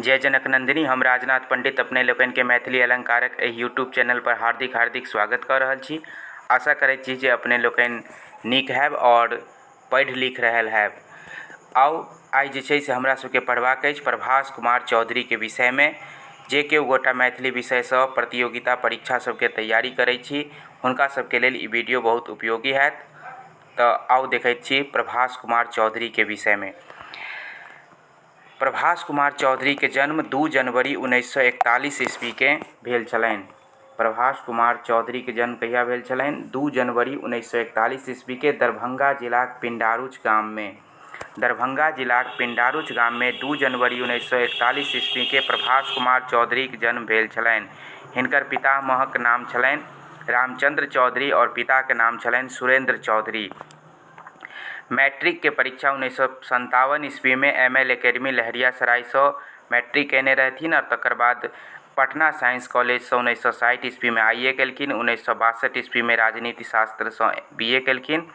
जय जनक नन्दिनी। हम राजनाथ पंडित अपने लोकनिके मैथिली अलंकारक एहि यूट्यूब चैनल पर हार्दिक हार्दिक स्वागत कऽ रहल छी। आशा करैत छी जे अपने लोकनि नीक हैब आओर पढ़ि लिख रहल हैब। आउ आइ जे छै से हमरा सबके पढ़बाक अछि प्रभास कुमार चौधरीके विषयमे। जे केओ गोटा मैथिली विषयसँ प्रतियोगिता परीक्षा सबके तैयारी करै छी हुनका सबके लेल ई वीडियो बहुत उपयोगी हैत। तऽ आउ देखैत छी प्रभास कुमार चौधरीके विषयमे। प्रभास कुमार चौधरीके जन्म 2 जनवरी 1941 ईस्वीके भेल छलनि। प्रभास कुमार चौधरीके जन्म कहिया भेल छलनि? 2 जनवरी 1941 ईस्वीके दरभंगा जिलाक पिंडारूच गाममे। दरभंगा जिलाक पिंडारूच गाममे 2 जनवरी 1941 ईस्वीके प्रभास कुमार चौधरीक जन्म भेल छलनि। हिनकर पितामहक नाम छलनि रामचंद्र चौधरी और पिताके नाम छलनि सुरेंद्र चौधरी। मैट्रिक के परीक्षा 1957 ईस्वी में एम एल एकेडमी लहरियासरायसँ मैट्रिक कयने रहथिन आओर तकर बाद पटना साइंस कॉलेजसँ 1960 ईस्वी में आई ए केलखिन। 1962 ईस्वी में राजनीति शास्त्रसँ बी ए केलखिन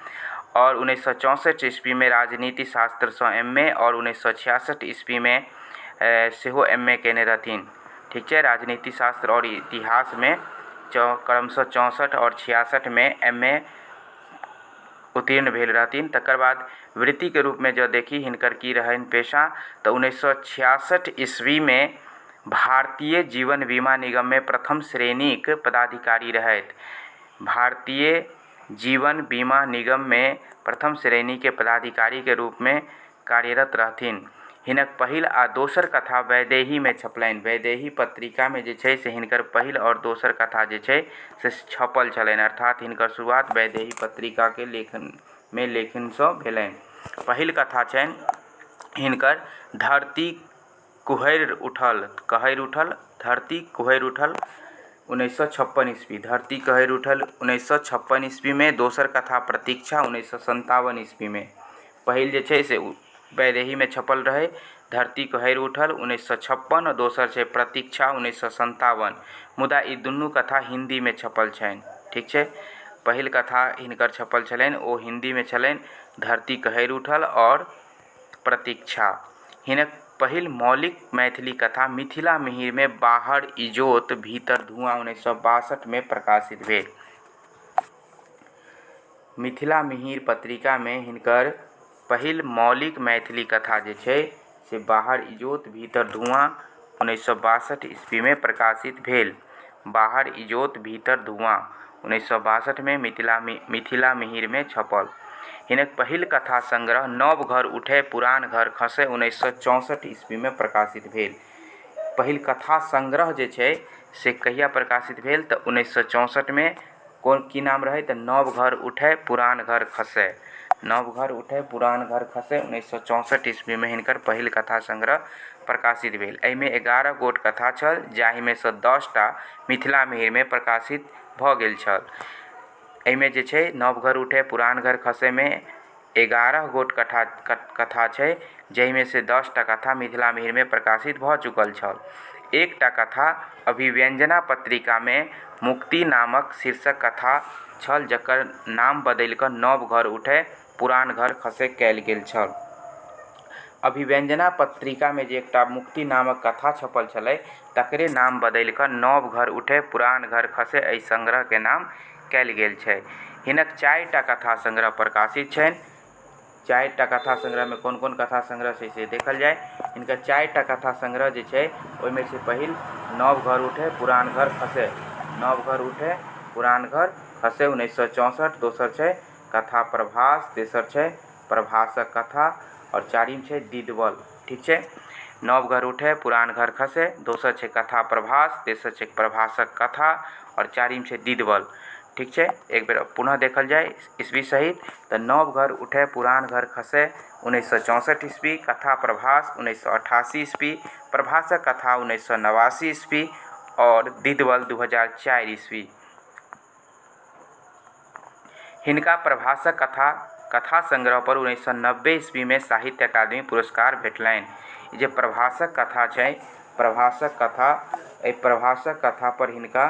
आओर 1964 ईस्वी में राजनीति शास्त्रसँ एम ए आओर 1966 ईस्वी में सेहो एम ए कयने रहथिन। ठीक छै, राजनीति शास्त्र आओर इतिहासमे क्रमशः 64 आओर 66 में एम ए उत्तीर्ण भेल रहथिन। तकर बाद वृत्तिके रूपमे जँ देखी हिनकर की रहनि पेशा, तऽ 1966 ईस्वीमे भारतीय जीवन बीमा निगममे प्रथम श्रेणीक पदाधिकारी रहथि। भारतीय जीवन बीमा निगममे प्रथम श्रेणीके पदाधिकारीके रूपमे कार्यरत रहथिन। हिनक पहिल आ दोसर कथा वैदेहीमे छपलनि। वैदेही पत्रिकामे जे छै से हिनकर पहिल आओर दोसर कथा जे छै से छपल छलनि, अर्थात हिनकर शुरुआत वैदेही पत्रिकाके लेखनमे लेखनसँ भेलनि। पहिल कथा छनि हिनकर धरती कुहरि उठल, कहरि उठल, धरती कुहरि उठल 1956 ईस्वी, धरती कहरि उठल 1956 ईस्वीमे। दोसर कथा प्रतीक्षा 1957 ईस्वीमे। पहिल जे छै से वैदेहीमे छपल रहै धरती कहरि उठल 1956, दोसर छै प्रतीक्षा 1957। मुदा ई दुनू कथा हिन्दीमे छपल छनि। ठीक छै, पहिल कथा हिनकर छपल छलनि ओ हिन्दीमे छलनि धरती कहरि उठल आओर प्रतीक्षा। हिनक पहिल मौलिक मैथिली कथा मिथिला मिहिरमे बाहर इजोत भीतर धुआँ 1962मे प्रकाशित भेल। मिथिला मिहिर पत्रिकामे हिनकर पहिल मौलिक मैथिली कथा जे छै से बाहर इजोत भीतर धुआँ 1962 ईस्वीमे प्रकाशित भेल। बाहर इजोत भीतर धुआँ 1962मे मिथिला मिहिरमे छपल। हिनक पहिल कथा संग्रह नव घर उठे पुरान घर खसे 1964 ईस्वीमे प्रकाशित भेल। पहिल कथा संग्रह जे छै से कहिया प्रकाशित भेल? तऽ 1964मे। कोन की नाम रहै? तऽ नव घर उठे पुरान घर खसे। नव घर उठे पुरान घर खसे 1964 ईस्वीमे हिनकर पहिल कथा संग्रह प्रकाशित भेल। एहिमे 11 गोट कथा छल जाहिमे सँ 10टा मिथिला मिहिरमे प्रकाशित भऽ गेल छल। एहिमे जे छै नव घर उठे पुरान घर खसेमे 11 गोट कथा छै जाहिमे से 10टा कथा मिथिला मिहिरमे प्रकाशित भऽ चुकल छल। एकटा कथा अभिव्यंजना पत्रिकामे मुक्ति नामक शीर्षक कथा छल जकर नाम बदलि कऽ नव घर उठे पुरान घर खसे कयल गेल छल। अभिव्यंजना पत्रिकामे जे एकटा मुक्ति नामक कथा छपल छलै तकरे नाम बदलि कऽ नव घर उठे पुरान घर खसे एहि संग्रहके नाम कयल गेल छै। हिनक 4टा कथा संग्रह प्रकाशित छनि। 4टा कथा संग्रहमे कोन कोन कथा संग्रह छै से देखल जाय। हिनकर 4टा कथा संग्रह जे छै ओहिमे छै पहिल नव घर उठे पुरान घर खसे, नव घर उठे पुरान घर खसे 1964। दोसर छै कथा प्रभास, तेसर छै प्रभासक कथा आओर चारिम छै दिदवल। ठीक छै, नव घर उठे पुरान घर खसे, दोसर छै कथा प्रभास, तेसर छै प्रभासक कथा आओर चारिम छै दिदवल। ठीक छै, एक बेर पुनः देखल जाय ईस्वी सहित। तऽ नव घर उठे पुरान घर खसे 1964 ईस्वी, कथा प्रभास 1988 ईस्वी, प्रभासक कथा 1989 ईस्वी आओर दिदवल 2004 ईस्वी। हिनका प्रभासक कथा कथा संग्रह पर 1990 ईस्वीमे साहित्य अकादमी पुरस्कार भेटलनि। जे प्रभासक कथा छै, प्रभासक कथा, एहि प्रभासक कथा पर हिनका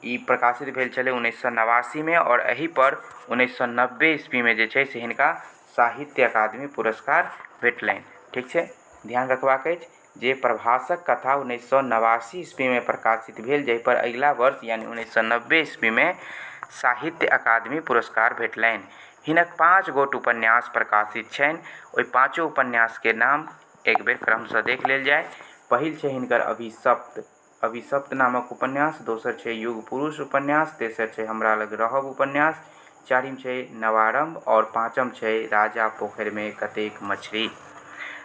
ई प्रकाशित भेल छलै 1989मे आओर एहि पर 1990 ईस्वीमे जे छै से हिनका साहित्य अकादमी पुरस्कार भेटलनि। ठीक छै, ध्यान रखबाक अछि। जे प्रभासक कथा 1989 ईस्वीमे प्रकाशित भेल, जाहि पर अगिला वर्ष यानी 1990 ईस्वीमे साहित्य अकादमी पुरस्कार भेटलनि। हिनक 5 गोट उपन्यास प्रकाशित छनि। ओहि पाँचो उपन्यासके नाम एक बेर क्रमसँ देख लेल जाय। पहिल छै हिनकर अभिशप्त, अभिशप्त नामक उपन्यास, दोसर छै युग पुरुष उपन्यास, तेसर छै हमरा लग रहब उपन्यास, चारिम छै नवारम्भ आओर पाँचम छै राजा पोखरिमे कतेक मछरी।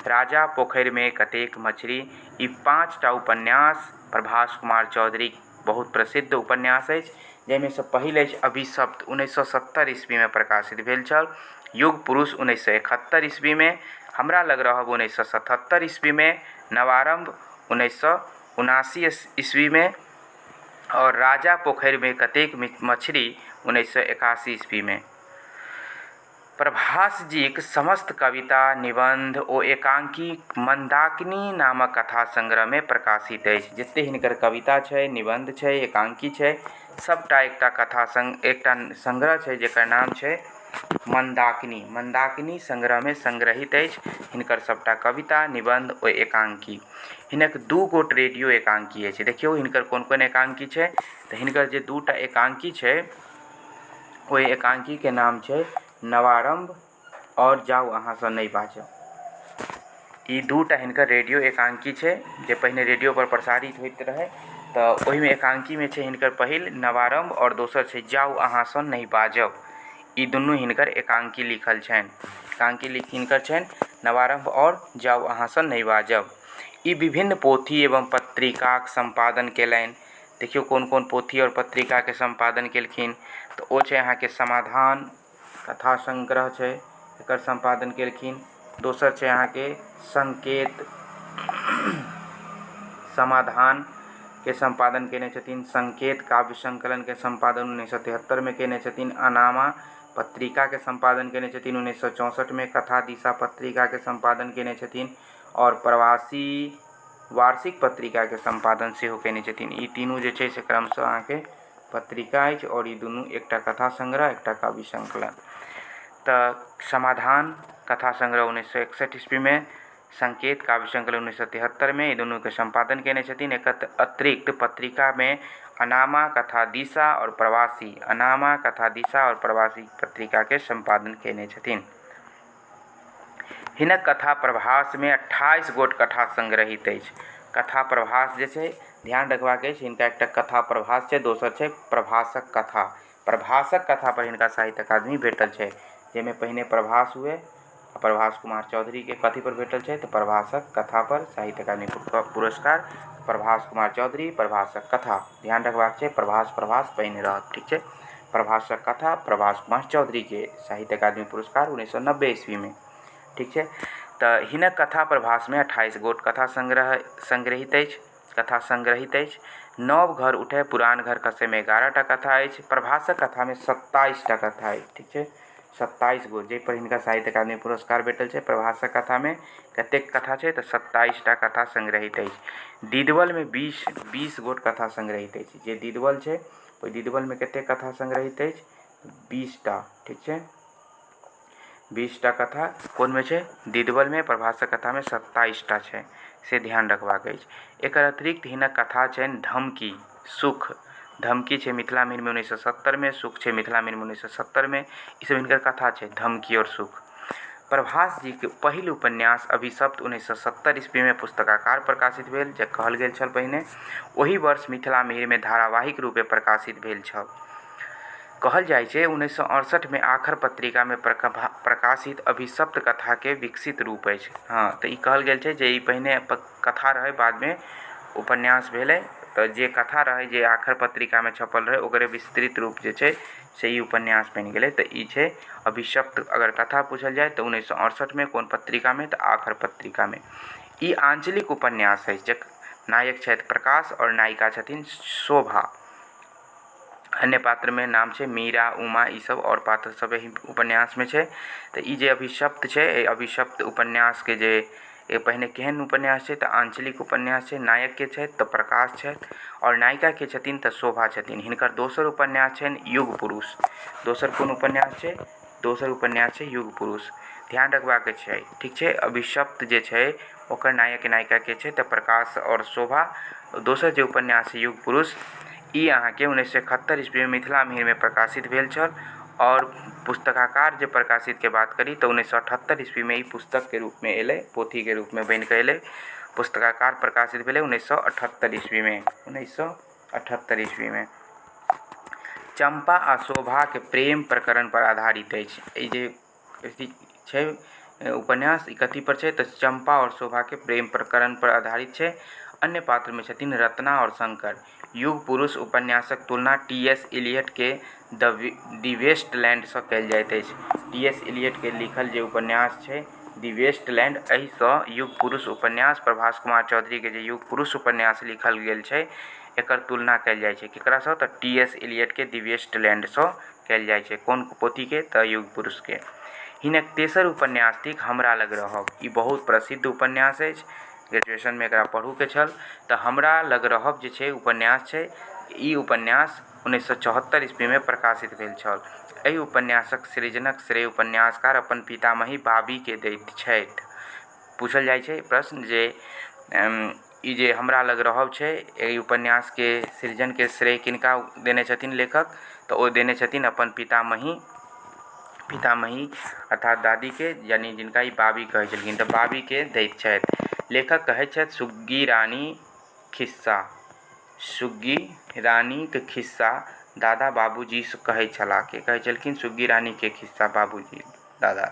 राजा पोखरिमे कतेक मछरी, ई 5टा उपन्यास प्रभास कुमार चौधरीक बहुत प्रसिद्ध उपन्यास अछि, जाहिमे सँ पहिल अछि अभिशप्त 1970 ईस्वीमे प्रकाशित भेल छल, युग पुरुष 1971 ईस्वीमे, हमरा लग रहब 1977 ईस्वीमे, नवारम्भ 1979 ईस्वीमे आओर राजा पोखरिमे कतेक मछरी 1981 ईस्वीमे। प्रभास जीक समस्त कविता, निबंध ओ एकांकी मंदाकिनी नामक कथा संग्रहमे प्रकाशित अछि। जते हिनकर कविता छै, निबंध छै, एकांकी छै, सबटा एकटा कथा एकटा संग्रह छै जकर नाम छै मंदाकिनी। मंदाकिनी संग्रहमे संग्रहित अछि हिनकर सबटा कविता, निबंध ओ एकांकी। हिनक 2 गोट रेडियो एकांकी अछि। देखियौ हिनकर कोन कोन एकांकी छै, तऽ हिनकर जे 2टा एकांकी छै ओहि एकांकीके नाम छै नवारम्भ आओर जाउ अहाँसँ नहि बाजब। ई 2टा हिनकर रेडियो एकांकी छै जे पहिने रेडियो पर प्रसारित होइत रहै, तऽ ओहिमे एकांकीमे छै हिनकर पहिल नवारम्भ आओर दोसर छै जाउ अहाँसँ नहि बाजब। ई दुनू हिनकर एकांकी लिखल छनि। एकांकी हिनकर छनि नवारम्भ आओर जाउ अहाँसँ नहि बाजब। ई विभिन्न पोथी एवं पत्रिकाक सम्पादन केलनि। देखियौ कोन कोन पोथी आओर पत्रिकाके सम्पादन केलखिन, तऽ ओ छै अहाँके समाधान कथा संग्रह छै, एकर सम्पादन केलखिन। दोसर छै अहाँके संकेत, समाधान के सम्पादन केने छथिन। संकेत काव्य संकलन के सम्पादन 1973 में केने छथिन। अनामा पत्रिका के सम्पादन केने छथिन 1964 में। कथा दिशा पत्रिका के सम्पादन केने छथिन आओर प्रवासी वार्षिक पत्रिका के सम्पादन सेहो केने छथिन। ई तीनू जे छै से क्रमशः अहाँके पत्रिका अछि आओर ई दुनू एकटा कथा संग्रह एकटा काव्य संकलन। तऽ समाधान कथा संग्रह 1961 ईस्वी में, संकेत काव्य संकलन 1973 में, ई दुनू के सम्पादन केने छथिन। एकर अतिरिक्त पत्रिका में अनामा कथा दिशा और प्रवासी, अनामा कथा दिशा और प्रवासी पत्रिका के सम्पादन केने छथिन। हिनक कथा प्रभास में 28 गोट कथा संग्रहित अछि। कथा प्रभास जे छै ध्यान रखबाक अछि, हिनका एकटा कथा प्रभास छै, दोसर छै प्रभासक कथा। प्रभासक कथा पर हिनका साहित्य अकादमी भेटल छै, जाहिमे पहिने प्रभास हुए, प्रभास कुमार चौधरी के कथी पर भेटल छै, तऽ प्रभासक कथा पर साहित्य अकादमी पुरस्कार प्रभास कुमार चौधरी प्रभासक कथा। ध्यान रखबाक छै, प्रभास प्रभास पहिने रहत, ठीक छै। प्रभासक कथा प्रभास कुमार चौधरी के साहित्य अकादमी पुरस्कार 1990 ईस्वी में, ठीक छै। तऽ हिनक कथा प्रभास में 28 गोट कथा संग्रह संग्रहित अछि, कथा संग्रहित अछि। नव घर उठे पुरान घर खसे में 11टा कथा अछि। प्रभासक कथा में 27टा कथा अछि, ठीक छै, 27 गो, जाहि पर हिनका साहित्य अकादमी पुरस्कार भेटल छै। प्रभासक कथा में कतेक कथा छै, तऽ 27टा कथा संग्रहित अछि। दीदवल में 20 गोट कथा संग्रहित अछि। जे दीदवल छै ओहि दीदवल में कतेक कथा संग्रहित अछि, 20टा, ठीक छै, 20टा कथा कोन में छै, दीदवल में। प्रभासक कथा में 27टा छै, से ध्यान रखबाक अछि। एकर अतिरिक्त हिनक कथा छनि धमकी, सुख, धमकी छै मिथिला मिहिर में 1970 में, सुख छै मिथिला मिहिर में 1970 में, ई सब हिनकर कथा छै धमकी और सुख। प्रभास जी के पहिल उपन्यास अभिशप्त 1970 ईस्वी में पुस्तकाकार प्रकाशित भेल, जे कहल गेल छल पहिने। ओहि वर्ष मिथिला मिहिर में धारावाहिक रूपे प्रकाशित भेल छल। कहल जाइ छै 1968 में आखर पत्रिका में प्रकाशित अभिशप्त कथा के विकसित रूप अछि। हाँ, तऽ ई कहल गेल छै जे ई पहिने कथा रहै, बाद में उपन्यास भेलै, तऽ जे कथा रहै जे आखर पत्रिका में छपल रहै ओकरे विस्तृत रूप जे छै से ई उपन्यास बनि गेलै। तऽ ई छै अभिशप्त। अगर कथा पूछल जाय तऽ 1968 में कोन पत्रिका में, तऽ आखर पत्रिका में। ई आंचलिक उपन्यास अछि, जकर नायक छथि प्रकाश और नायिका छथिन शोभा। अन्य पात्र में नाम छै मीरा, उमा, ई सब और पात्र सब एहि उपन्यास में छै। तऽ ई जे अभिशप्त छै, एहि अभिशप्त उपन्यास के जे पहिने केहन उपन्यास छै, तऽ आंचलिक उपन्यास छै। नायक के छथि तऽ प्रकाश छथि और नायिका के छथिन तऽ शोभा छथिन। हिनकर दोसर उपन्यास छनि युग पुरुष। दोसर कोन उपन्यास छै, दोसर उपन्यास छै युग पुरुष। ध्यान रखबाक छै। ठीक छै, अभिशप्त जे छै ओकर नायक नायिका के छै तऽ प्रकाश आओर शोभा। दोसर जे उपन्यास छै युग पुरुष, ई अहाँके 1971 ईस्वीमे मिथिला मिहिरमे प्रकाशित भेल छल आओर पुस्तकाकार जे प्रकाशितके बात करी तऽ 1978 ईस्वीमे ई पुस्तकके रूपमे एलै, पोथीके रूपमे बनि कऽ एलै। पुस्तकाकार प्रकाशित भेलै 1978 ईस्वीमे, 1978 ईस्वीमे। चम्पा आ शोभाके प्रेम प्रकरण पर आधारित अछि ई जे छै उपन्यास, ई कथी पर छै तऽ चम्पा आओर शोभाके प्रेम प्रकरण पर आधारित छै। अन्य पात्रमे छथिन रत्ना आओर शंकर। युग पुरुष उपन्यासक तुलना टी एस इलियटके दी वेस्ट लैंडसँ कयल जाइत अछि। टी एस इलियटके लिखल जे उपन्यास छै दी वेस्ट लैंड, एहिसँ युग पुरुष उपन्यास, प्रभास कुमार चौधरीके जे युग पुरुष उपन्यास लिखल गेल छै, एकर तुलना कयल जाइ छै केकरासँ तऽ टी एस इलियटके दी वेस्ट लैंडसँ कयल जाइ छै। कोन पोथीके तऽ युग पुरुषके। हिनक तेसर उपन्यास थिक हमरा लग रहब। ई बहुत प्रसिद्ध उपन्यास अछि, ग्रेजुएशनमे एकरा पढ़ूके छल। तऽ हमरा लग रहब जे छै उपन्यास छै, ई उपन्यास 1974 ईस्वीमे प्रकाशित भेल छल। एहि उपन्यासक सृजनक श्रेय उपन्यासकार अपन पितामही बाबीके दैत छथि। पूछल जाइ छै प्रश्न जे ई जे हमरा लग रहब छै, एहि उपन्यासके सृजनके श्रेय किनका देने छथिन लेखक, तऽ ओ देने छथिन अपन पितामही, पितामही अर्थात दादीके, यानी जिनका ई बाबी कहै छलखिन, तऽ बाबीके दैत छथि। लेखक कहैत छथि सुग्गी रानी खिस्सा, सुग्गी रानीक खिस्सा दादा बाबूजीसँ कहै छलाह। के कहै छलखिन? सुग्गी रानीके खिस्सा बाबूजी दादा।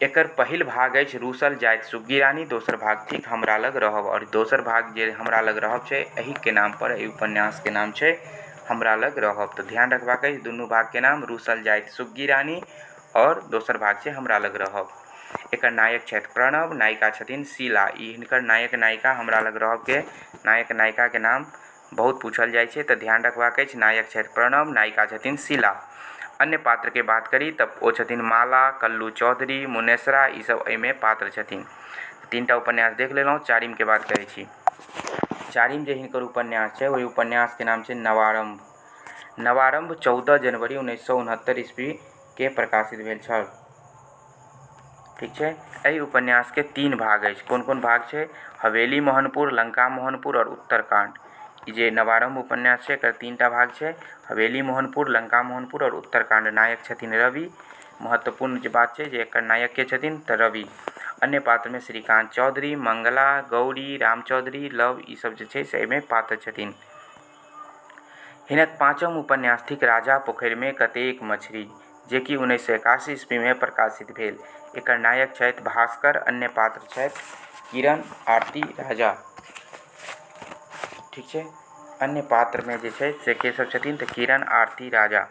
एकर पहिल भाग अछि रूसल जाइत सुग्गी रानी, दोसर भाग थिक हमरा लग रहब। आओर दोसर भाग जे हमरा लग रहब छै, एहिके नाम पर एहि उपन्यासके नाम छै हमरा लग रहब। तऽ ध्यान रखबाक अछि दुनू भागके नाम, रूसल जाइत सुग्गी रानी आओर दोसर भाग छै हमरा लग रहब। एकर नायक छथि प्रणव, नायिका छथिन शीला। ई हिनकर नायक नायिका, हमरा लग रहबके नायक नायिकाके नाम बहुत पूछल जाइ छै, तऽ ध्यान रखबाक अछि नायक छथि प्रणव, नायिका छथिन शीला। अन्य पात्रके बात करी तऽ ओ छथिन माला, कल्लू चौधरी, मुनेसरा, ई सब एहिमे पात्र छथिन। तीनटा उपन्यास देख लेलहुँ, चारिमके बात करै छी। चारिम जे हिनकर उपन्यास छै ओहि उपन्यासके नाम छै नवारम्भ। नवारम्भ 14 जनवरी 1969 ईस्वीके प्रकाशित भेल छल। ठीक छै, एहि उपन्यासके तीन भाग अछि। कोन कोन भाग छै? हवेली मोहनपुर, लंका मोहनपुर आओर उत्तरकांड। ई जे नवारम्भ उपन्यास छै एकर तीनटा भाग छै, हवेली मोहनपुर, लंका मोहनपुर आओर उत्तरकांड। नायक छथिन रवि। महत्वपूर्ण जे बात छै जे एकर नायक के छथिन तऽ रवि। अन्य पात्रमे श्रीकान्त चौधरी, मंगला, गौरी, राम चौधरी, लव, ई सब जे छै से एहिमे पात्र छथिन। हिनक पाँचम उपन्यास थिक राजा पोखरिमे कतेक मछरी, जे कि 1981 ईस्वीमे प्रकाशित भेल। एकर नायक छथि भास्कर, अन्य पात्र छथि किरण, आरती, राजा। ठीक छै, अन्य पात्रमे जे छै से के सब छथिन तऽ किरण, आरती, राजा।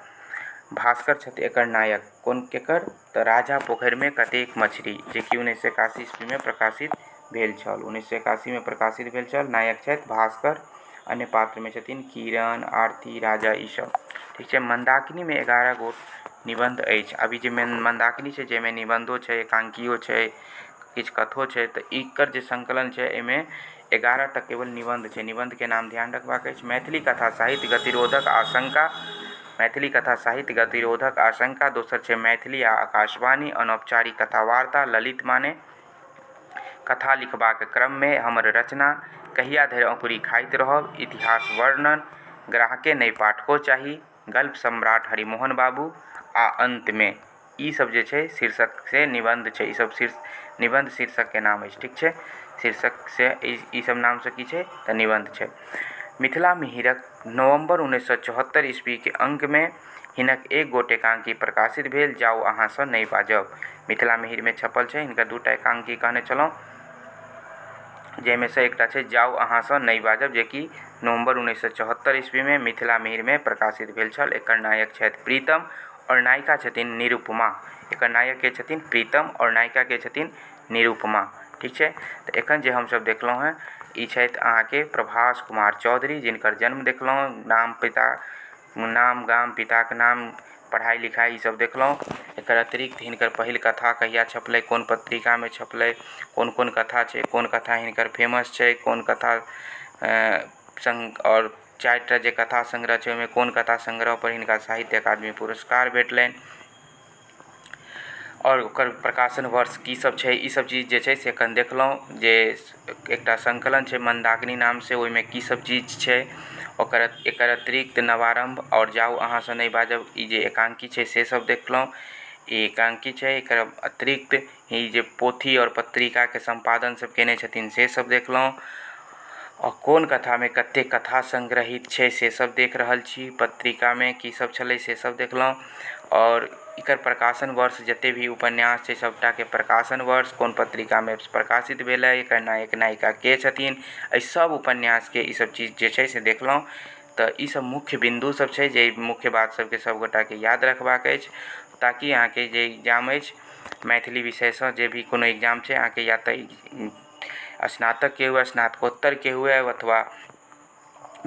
भास्कर छथि एकर नायक। कोन केकर तऽ राजा पोखरिमे कतेक मछरी, जे कि 1981 ईस्वीमे प्रकाशित भेल छल। 1981मे प्रकाशित भेल छल। नायक छथि भास्कर, अन्य पात्रमे छथिन किरण, आरती, राजा, ई सब। ठीक छै, मन्दाकिनीमे 11 गोट निबन्ध अछि। अभी जे मन्दाकिनी छै जाहिमे निबन्धो छै, एकांकियो छै, किछु कथो छै, तऽ एकर जे संकलन छै एहिमे 11 टा केवल निबन्ध छै। निबन्धके नाम ध्यान रखबाक अछि। मैथिली कथा साहित्य गतिरोधक आशंका, मैथिली कथा साहित्य गतिरोधक आशंका। दोसर छै मैथिली आ आकाशवाणी, अनौपचारिक कथा वार्ता, ललित माने, कथा लिखबाक क्रममे हमर रचना, कहिया धरि अँकुरी खाइत रहब, इतिहास वर्णन, ग्राहके नहि पाठको चाही, गल्प सम्राट हरिमोहन बाबू आ अन्तमे, ई सब जे छै शीर्षक से निबन्ध छै। ई सब निबन्ध शीर्षकके नाम अछि। ठीक छै, शीर्षक से ई सब नामसँ की छै तऽ निबन्ध छै। मिथिला मिहिरक नवम्बर 1974 ईस्वीके अंकमे हिनक एक गोट एकांकी प्रकाशित भेल, जाउ अहाँसँ नहि बाजब। मिथिला मिहिरमे छपल छै हिनकर दूटा एकांकी कहने छलहुँ, जाहिमे से एकटा छै जाउ अहाँसँ नहि बाजब, जेकि नवम्बर 1974 ईस्वीमे मिथिला मिहिरमे प्रकाशित भेल छल। एकर नायक छथि प्रीतम आओर नायिका छथिन निरुपमा। एकर नायक के छथिन प्रीतम आओर नायिका के छथिन निरुपमा। ठीक छै, तऽ एखन जे हमसब देखलहुँ हेँ ई छथि अहाँके प्रभास कुमार चौधरी, जिनकर जन्म देखलहुँ, नाम पिता, नाम गाम, पिताके नाम, पढ़ाइ लिखाइ ई सब देखलहुँ। एकर अतिरिक्त हिनकर पहिल कथा कहिया छपलै, कोन पत्रिकामे छपलै, कोन कोन कथा छै, कोन कथा हिनकर फेमस छै, कोन कथा संग आओर चारिटा जे कथा संग्रह छै ओहिमे कोन कथा संग्रह पर हिनका साहित्य अकादमी पुरस्कार भेटलनि। आओर ओकर प्रकाशन वर्ष की सब छै ई सब चीज जे छै से एखन देखलहुँ जे एकटा सङ्कलन छै मन्दाकिनी नामसँ ओहिमे की सब चीज छै ओकर एकर अतिरिक्त नवारम्भ आओर जाउ अहाँसँ नहि बाजब ई जे एकाङ्की छै से सब देखलहुँ ई एकाङ्की छै एकर अतिरिक्त ई जे पोथी आओर पत्रिकाके सम्पादन सब केने छथिन से सब देखलहुँ आ कोन कथामे कते कथा संग्रहित छै से सब देख रहल छी पत्रिकामे की सब छलै से सब देखलहुँ आओर एकर प्रकाशन वर्ष जते भी उपन्यास छै सबटाके प्रकाशन वर्ष कोन पत्रिकामे प्रकाशित भेलै एकर नायक नायिका के छथिन एहि सब उपन्यासके ई सब चीज जे छै से देखलहुँ। तऽ ई सब मुख्य बिन्दु सब छै जे मुख्य बात सबके सब गोटाके याद रखबाक अछि ताकि अहाँके जे एग्जाम अछि मैथिली विषयसँ जे भी कोनो एग्जाम छै अहाँके या तऽ स्नातकके हुए स्नातकोत्तरके हुए अथवा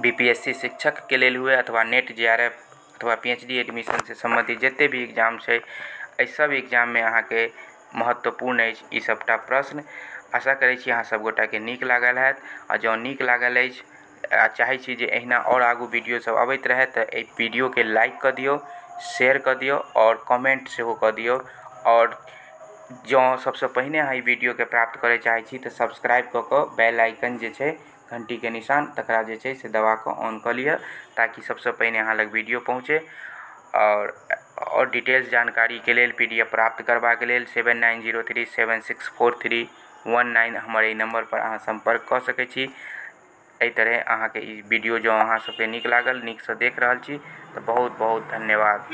बी पी एस सी शिक्षकके लेल हुए अथवा नेट जे आर एफ अथवा पी एच डी एडमिशनसँ सम्बन्धित जते भी एग्जाम छै एहि सब एग्जाममे अहाँके महत्वपूर्ण अछि ई सबटा प्रश्न। आशा करै छी अहाँ सब गोटाके नीक लागल हैत आ जँ नीक लागल अछि आ चाहै छी जे एहिना आओर आगू वीडियो सब अबैत रहए तऽ एहि वीडियोके लाइक कऽ दियौ शेयर कऽ दियौ आओर कमेन्ट सेहो कऽ दियौ आओर जँ सबसँ पहिने अहाँ ई वीडियोके प्राप्त करय चाहै छी तऽ सब्सक्राइब कऽ कऽ बेल आइकन जे छै घंटीके निशान तकरा जे छै से दबा कऽ ऑन कऽ लिअ ताकि सबसँ पहिने अहाँ लग वीडियो पहुँचे आओर डिटेल्स जानकारीके लेल पी डी एफ प्राप्त करबाक लेल 7903764319 हमर एहि नंबर पर अहाँ सम्पर्क कऽ सकै छी। एहि तरहे अहाँके ई वीडियो जँ अहाँ सबके नीक लागल नीकसँ देख रहल छी तऽ बहुत बहुत धन्यवाद।